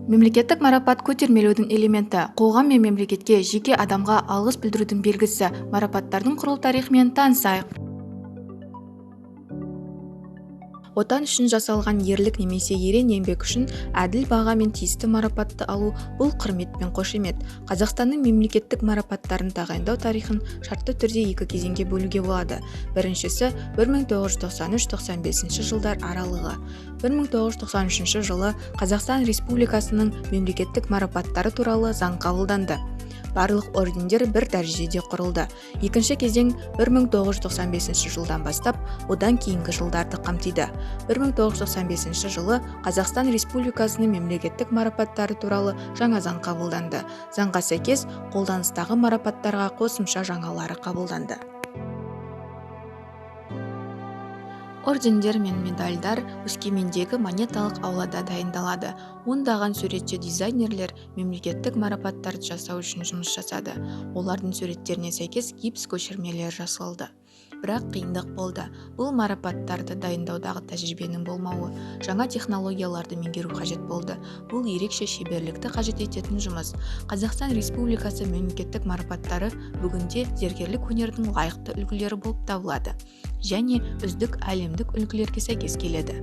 Мемлекеттік марапат көтермелеудің элементі, қоғам мен мемлекетке, жеке адамға алғыс білдірудің белгісі. Марапаттардың құрылу тарихымен танысайық. Отан үшін жасалған ерлік немесе ерен еңбек үшін әділ баға мен тиісті марапатты алу бұл құрмет пен қошемет. Қазақстанның мемлекеттік марапаттарын тағайындау тарихын шартты түрде екі кезеңге бөлуге болады. Біріншісі 1993-95 жылдар аралығы. 1993 жылы Қазақстан Республикасының мемлекеттік марапаттары туралы заң қабылданды. Барлық ордендер бір дәрежеде құрылды. Екінші кезең 1995 жылдан бастап, одан кейінгі жылдарды қамтиды. 1995 жылы Қазақстан Республикасының мемлекеттік марапаттары туралы жаңа заң қабылданды. Заңға сәйкес, қолданыстағы марапаттарға қосымша жаңалары қабылданды. Ордендер мен медальдар Өскемендегі монеталық аулада дайындалады. Ондаған суретші дизайнерлер мемлекеттік марапаттарды жасау үшін жұмыс жасады. Олардың суреттеріне сәйкес гипс көшірмелері жасалды. Бірақ қиындық болды. Бұл марапаттарды дайындаудағы тәжірибенің болмауы, жаңа технологияларды меңгеру қажет болды. Бұл ерекше шеберлікті қажет ететін жұмыс. Қазақстан Республикасы мемлекеттік марапаттары бүгінде зергерлік өнердің лайықты үлгілері болып табылады және үздік әлемдік үлгілерге сәйкес келеді.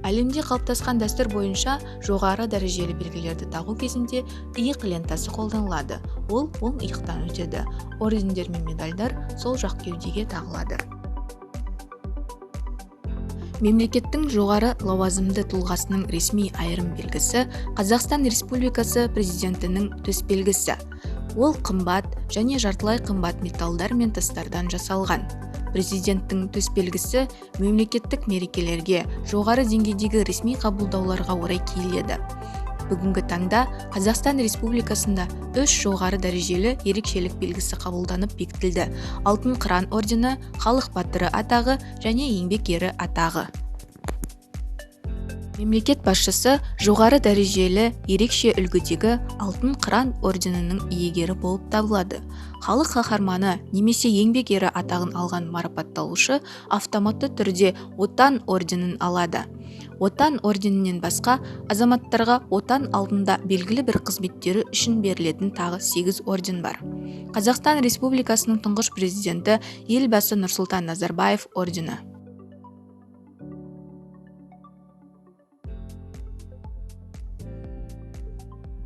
Әлемде қалыптасқан дәстүр бойынша жоғары дәрежелі белгілерді тағу кезінде иық лентасы қолданылады. Ол оң иықтан өтеді. Ордендер мен медальдар сол жақ кеудеге тағылады. Мемлекеттің жоғары лауазымды тұлғасының ресми айырым белгісі Қазақстан Республикасы президентінің төсбелгісі. Ол қымбат және жартылай қымбат металдар мен тастардан жасалған. Президенттің төсбелгісі мемлекеттік мерекелерге, жоғары деңгейдегі ресми қабылдауларға орай киіледі. Бүгінгі таңда Қазақстан Республикасында 3 жоғары дәрежелі ерекшелік белгісі қабылданып бекітілді. Алтын Қыран ордені, Халық батыры атағы және Еңбек ері атағы. Мемлекет басшысы жоғары дәрежелі ерекше үлгідегі Алтын Қыран орденінің иегері болып табылады. Халық қаһарманы немесе Еңбек ері атағын алған марапатталушы автоматты түрде Отан орденін алады. Отан орденінен басқа азаматтарға Отан алдында белгілі бір қызметтері үшін берілетін тағы 8 орден бар. Қазақстан Республикасының тұңғыш президенті Елбасы Нұрсұлтан Назарбаев ордені.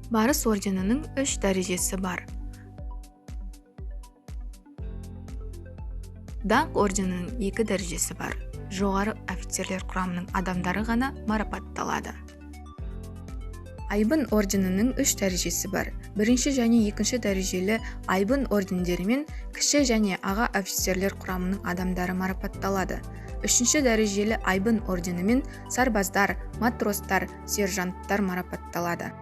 Барыс орденінің 3 дәрежесі бар. Даңқ орденінің 2 дәрежесі бар. Жоғары офицерлер құрамының адамдары ғана марапатталады. Айбын орденінің 3 дәрежесі бар. Бірінші және екінші дәрежелі Айбын ордендерімен кіші және аға офицерлер құрамының адамдары марапатталады. Үшінші дәрежелі Айбын орденімен сарбаздар, матростар, сержанттар марапатталады.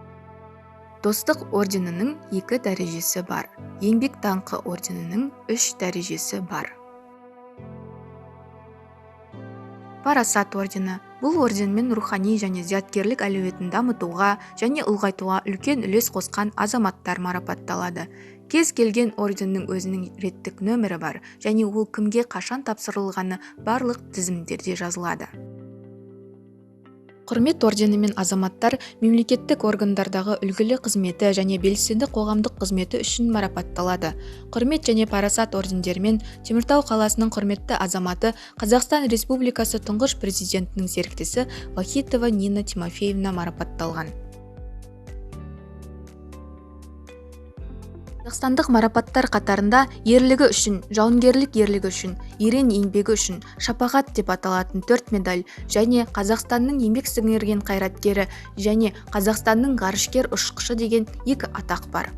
Достық орденінің 2 дәрежесі бар. Еңбек даңқы орденінің 3 дәрежесі бар. Парасат ордені. Бұл орденмен рухани және зияткерлік әлеуетін дамытуға және ұлғайтуға үлкен үлес қосқан азаматтар марапатталады. Кез келген орденнің өзінің реттік нөмірі бар және ол кімге қашан тапсырылғаны барлық тізімдерде жазылады. Құрмет орденімен азаматтар мемлекеттік органдардағы үлгілі қызметі және белсенді қоғамдық қызметі үшін марапатталады. Құрмет және парасат ордендерімен Теміртау қаласының құрметті азаматы Қазақстан Республикасы тұңғыш президентінің серіктесі Вахитова Нина Тимофеевна марапатталған. Қазақстандық марапаттар қатарында ерлігі үшін, жауынгерлік ерлігі үшін, ерен еңбегі үшін, шапағат деп аталатын 4 медаль және Қазақстанның еңбек сіңірген қайраткері және Қазақстанның ғарышкер ұшқышы деген 2 атақ бар.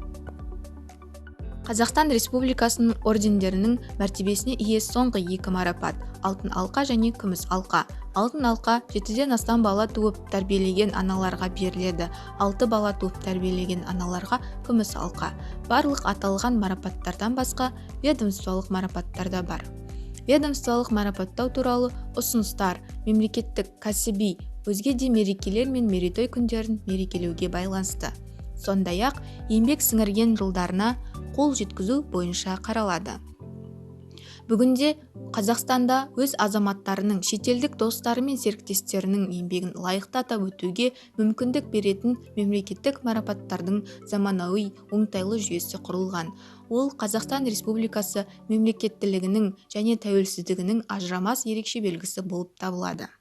Қазақстан Республикасының ордендерінің мәртебесіне ие соңғы 2 марапат – Алтын алқа және Күміс алқа. Алтын алқа 7-ден астам бала туып тәрбиелеген аналарға беріледі. 6 бала туып тәрбиелеген аналарға Күміс алқа. Барлық аталған марапаттардан басқа ведомстволық марапаттар да бар. Ведомстволық марапаттау туралы ұсыныстар мемлекеттік, кәсіби, өзге де мерекелер мен мерейтой күндерін мерекелеуге байланысты. Сондай-ақ, еңбек сіңірген жылдарына қол жеткізу бойынша қаралады. Бүгінде Қазақстанда өз азаматтарының, шетелдік достары мен серіктестерінің еңбегін лайықты атап өтуге мүмкіндік беретін мемлекеттік марапаттардың заманауи, оңтайлы жүйесі құрылған. Ол Қазақстан Республикасы мемлекеттілігінің және тәуелсіздігінің ажырамас ерекше белгісі болып табылады.